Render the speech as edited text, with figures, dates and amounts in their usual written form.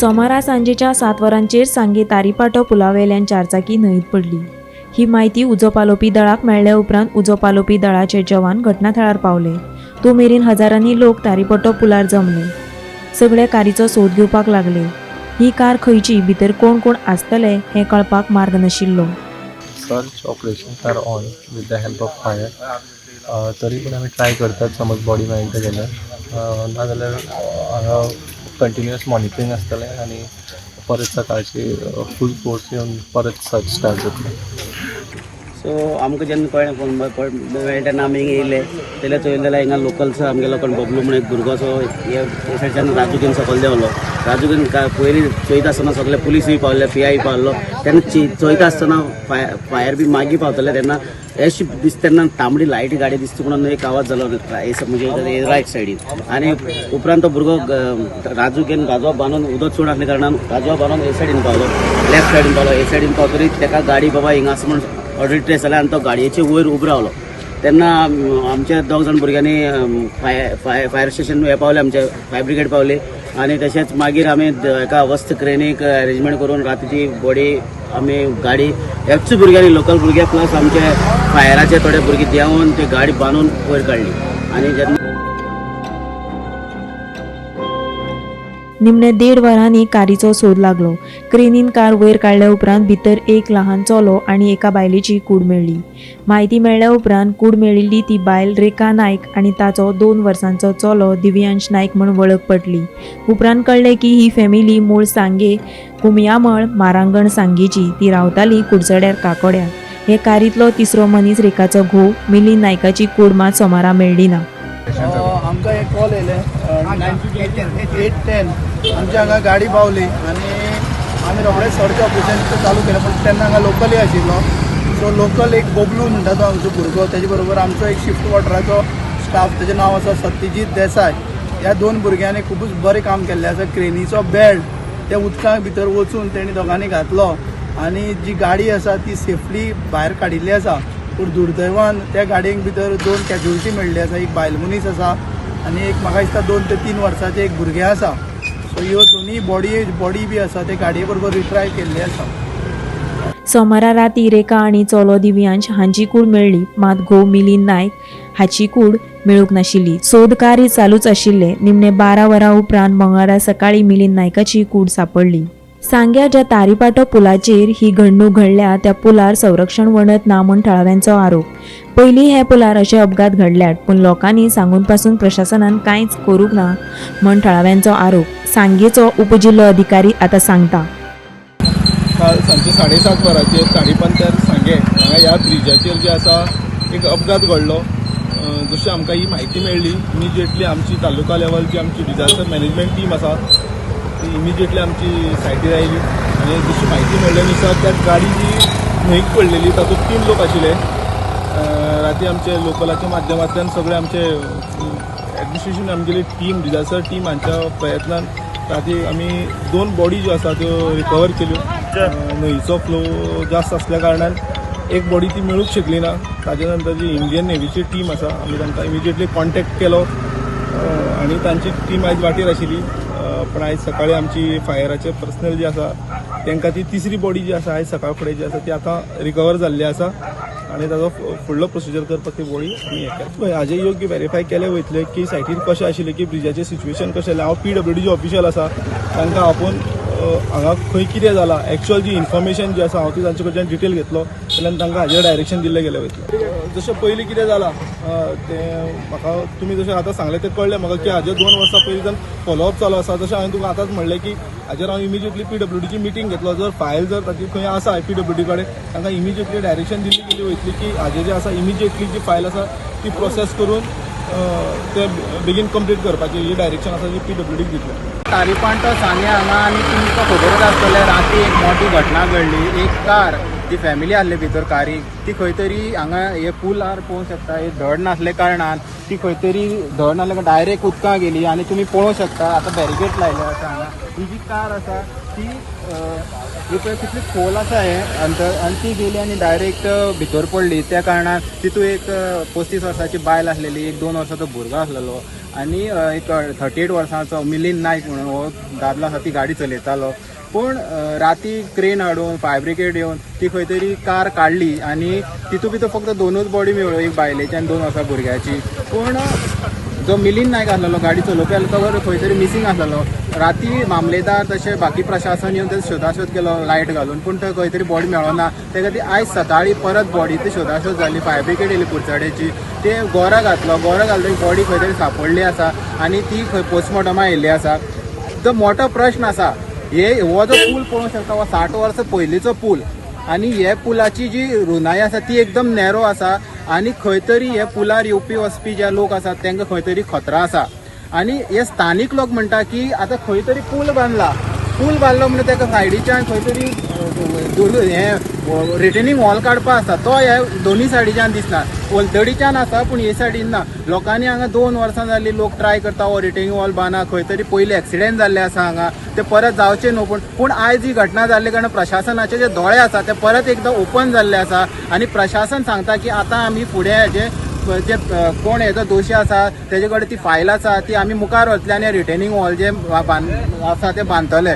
सोमारा सांजेच्या 7 वरांचेर सांगे तारीपाटो पुलावेल्यान चारचाकी न्हंयत पडली. ही म्हायती उजो पालोवपी दळाक मेळ्ळ्या उपरांत उजो पालोवपी दळाचे जवान घटनाथळार पावले. तो मेरेन हजारांनी लोक तारीपटो पुलार जमले. सगळे कारीचो सोद घेवपाक लागले. ही कार खंयची, भितर कोण कोण आसतले हें कळपाक मार्ग नाशिल्लो. Search operations are on with the help of fire. तरी पूण आमी ट्राय करतात, समज बॉडी मेळटा जाल्यार. नाजाल्यार हांगा कंटिन्युअस मॉनिटरींग आसतलें आनी परत सकाळची फूल फोर्स येवन परत सर्च स्टार्ट जातलें. सो आमकां जेन्ना कळ्ळें, फोन मेळ्ळें तेन्ना आमी हिंगा येयले. तेन्ना चोयलें जाल्यार हिंगा लोकल्स आमगेलो कोण बबलू म्हण एक भुरगो असो हे सायडच्यान राजू घेवन सकयल देंवलो. राजू घेवन पयलीं चोयता आसतना सगळे पुलिसूय पावले, पी I पावलो. तेन्ना चोयता आसतना फायर बी मागीर पावतले तेन्ना अशी दिसता, तेन्ना तांबडी लायट गाडी दिसता म्हणून एक आवाज जालो म्हणजे रायट सायडीन. आनी उपरांत तो भुरगो राजू घेवन राजवा बांदून, उदक चड आसल्या कारणान राजवा बांदून हे सायडीन पावलो, लेफ्ट सायडीन पावलो. हे सायडीन पावतरी ताका गाडी बाबा हिंगा आसा म्हण ऑलरेडी ट्रेस जालें आनी तो गाडयेचे वयर उबो रावलो. तेन्ना आमच्या दोग जाण भुरग्यांनी फायर फायर फायर स्टेशन हे पावले, आमचे फायर ब्रिगेड पावली. आनी तशेंच मागीर आमी एका अवस्थ क्रेनीक अरेंजमेंट करून राती ती बॉडी आमी गाडी हेच भुरग्यांनी, लोकल भुरगे प्लस आमचे फायराचे थोडे भुरगे देंवोन ती गाडी बांदून वयर काडली. आनी जेन्ना निमणे 1.5 वरांनी कारीचो सोद लागलो. क्रेनीन कार वयर काडल्या उपरांत भितर एक लहान चलो आनी एका बायलेची कूड मेळ्ळी. म्हायती मेळ्ळ्या उपरांत कूड मेळिल्ली ती बायल रेखा नायक आनी ताचो 2 वर्सांचो चलो दिव्यांश नायक म्हूण वळख पडली. उपरांत कळ्ळें की ही फॅमिली मूळ सांगे कुमयामळ मारांगण सांगेची. ती रावताली कुडचड्यार काकोड्या. हे कारींतलो तिसरो मनीस रेखाचो घोव मिलिंद नायकाची कूड मात सोमारा मेळ्ळी ना. आमकां एक कॉल येयले 8:10, आमच्या हांगा गाडी पावली आनी आमी रोखडेच सर्च ऑपरेशन चालू केलें. पूण तेन्ना हांगा लोकलय आशिल्लो. सो लोकल एक बबलू म्हणटा तो आमचो भुरगो, तेजे बरोबर आमचो एक शिफ्ट वॉटराचो स्टाफ, तेजें नांव आसा सत्यजीत देसाय. ह्या 2 भुरग्यांनी खुबूच बरें काम केल्लें आसा. क्रेनीचो बेल्ट त्या उदकां भितर वचून तेणी दोगांनी घातलो आनी जी गाडी आसा ती सेफली भायर काडिल्ली आसा. पूण दुर्दैवान त्या गाडयेक भितर 2 कॅज्युअलिटी मेळ्ळी आसा. एक बायल मनीस आसा आनी एक म्हाका दिसता 2 ते 3 वर्साचें एक भुरगें आसा. सो ह्यो दोनूय बॉडी बी आसा ते गाडये बरोबर रिट्राय केल्ली आसा. सोमारा राती रेखा आनी चलो दिव्यांश हांची कूड मेळ्ळी, मात घोव मिलिंद नायक हाची कूड मेळूंक नाशिल्ली. सोद कार्य चालूच आशिल्लें. निमणे 12 वरां उपरांत मंगळारा सकाळीं मिलिंद नायकाची कूड सापडली. सांग्या ज्या तारीपाटो पुलाचेर ही घडणूक घडल्या त्या पुलार संरक्षण वणत ना म्हूण थळाव्यांचो आरोप. पयलीं हे पुलार अशे अपघात घडल्यात, पूण लोकांनी सांगून पासून प्रशासनान कांयच करूंक ना म्हूण थळाव्यांचो आरोप. सांगेचो उपजिल्लो अधिकारी आतां सांगता. काल सांजचे 7:30 वरांचेर ताडीपांत्यार सांगे हांगा ह्या ब्रिजाचेर जे आसा एक अपघात घडलो. जशी आमकां ही म्हायती मेळ्ळी, इमिजिएटली आमची तालुका लेवलची आमची डिजास्टर मॅनेजमेंट टीम आसा ती इमिजिएटली आमची सायटीर आयली आनी जशी म्हायती मेळ्ळे नुसार त्या गाडी जी न्हंयक पडलेली तातूंत 3 लोक आशिल्ले. राती आमचे लोकलाच्या माध्यमांतल्यान सगळे आमचे एडमिनिस्ट्रेशन, आमगेली टीम, डिजास्टर टीम हांच्या प्रयत्नान राती आमी 2 बॉडी ज्यो आसा त्यो रिकवर केल्यो. न्हंयचो फ्लो जास्त आसल्या कारणान एक बॉडी ती मेळूंक शकली ना. ताजे नंतर जी इंडियन नेवीची टीम आसा आमी तांकां इमिजिएटली कॉन्टेक्ट केलो आनी तांची टीम आयज वाटेर आशिल्ली. पण आयज सकाळी आमची फायराचे पर्सनल जे आसा तांकां ती तिसरी बॉडी जी आसा आयज सकाळ फुडें जी आसा ती आतां रिकवर जाल्ली आसा आनी ताजो फुडलो प्रोसिजर करपाक ती बॉडी आमी हें केला. पळय, हाजें योग्य वेरीफाय केलें वयतलें की सायटीर कशें आशिल्लें, की ब्रिजाचें सिच्युएशन कशें आशिल्लें. हांव पीडब्ल्यूडीचे ऑफिशियल आसा, तांकां आपोवन हांगा खंय कितें जालां एक्चुअल जी इन्फॉर्मेशन जी आसा हांव ती तांचे कडच्यान डिटेल घेतलो जाल्यार तांकां हाजेर डायरेक्शन दिल्लें गेलें वयतलें. जशें पयलीं कितें जालां तें म्हाका तुमी जशें आतां सांगलें तें कळ्ळें म्हाका की हाजेर 2 वर्सां पयलींच्यान फॉलोअप चालू आसा. जशें हांवें तुका आतांच म्हणलें की हाजेर हांव इमिजिएटली पीडब्ल्यूडीची मिटींग घेतलो. जर फायल जर ताची खंय आसा पीडब्ल्यूडी कडेन तांकां इमिजिएटली डायरेक्शन दिल्ली गेली वयतली की हाजें जें आसा इमिजिएटली जी फायल आसा ती प्रोसेस करून ते बेगीन कंप्लीट करपाची ही डायरेक्शन आसा जी पीडब्ल्यूडीक दितले. तारीपांटो सांगे हांगा आनी तुमकां खबरच आसतलें, राती एक मोठी घटना घडली. एक कार ती फॅमिली आहली भितर कारीक, ती खंय तरी हांगा हे पुलार पळोवंक शकता, हे धड नासले कारणान ती खंय तरी धड नासले डायरेक्ट उदकां गेली. आनी तुमी पळोवंक शकता आतां बॅरिकेड लायले आसा हांगा. ही जी कार आसा ती ही पळय कितली खोल आसा हें अंतर, आनी ती गेली आनी डायरेक्ट भितर पडली. त्या कारणान तितू एक 35 वर्साची बायल आसलेली, एक 2 वर्साचो भुरगो आसलेलो आनी एक 38 वर्सांचो मिलिंद नायक म्हणून हो दादलो आसा, ती गाडी चलयतालो. पूण राती क्रेन हाडून फायर ब्रिगेड येवन ती खंय तरी कार काडली आनी तितू भितर फक्त 2च बॉडी मेळ्ळ्यो, एक बायलेची आनी 2 वर्सां भुरग्याची. पूण जो मिलिंद नायक आसलेलो गाडी चलोवपी आसलो तो खंय तरी मिसींग आसलेलो. राती मामलेदार तशें बाकी प्रशासन येवन तेजो शोधाशोध केलो लायट घालून, पूण थंय खंय तरी बॉडी मेळना. ते खातीर आयज सकाळी परत बॉडी ती शोधाशोध जाली, फायर ब्रिगेड येयली कुडचडेची, ते गोरा घातलो, गोरा घालतकीर बॉडी खंय तरी सांपडली आसा आनी ती खंय पोस्टमॉर्टमा येयल्ली आसा. जो मोठो प्रश्न आसा, हे हो जो पूल पळोवंक शकता हो 60 वर्सां पयलींचो पूल आनी हे पुलाची जी रुंदाय आसा ती एकदम नॅरो आसा आनी खंय तरी हे पुलार येवपी वचपी जे लोक आसात तांकां खंय तरी खतरा आसा. आनी हे स्थानीक लोक म्हणटा की आतां खंय तरी पूल बांदला, पूल बांदलो म्हणून ताका सायडीच्यान खंय तरी हे रिटेनिंग वॉल काडपा आसा, तो हे दोनूय सायडीच्यान दिसना, पलतडीच्यान आसा पूण हे सायडीन ना. लोकांनी हांगा 2 वर्सां जाली लोक ट्राय करता हो रिटेनिंग वॉल बांदा, खंय तरी पयलीं एक्सिडेंट जाल्ले आसा हांगा, ते परत जावचे न्हू. पूण आयज ही घटना जाल्ले कारणान प्रशासनाचे जे दोळे आसा ते परत एकदां ओपन जाल्ले आसा आनी प्रशासन सांगता की आतां आमी फुडें हेजे जे कोण हेजो दोशी आसा तेजे कडेन ती फायल आसा ती आमी मुखार वतले आनी रिटेनिंग वॉल जे आसा ते बांदतले.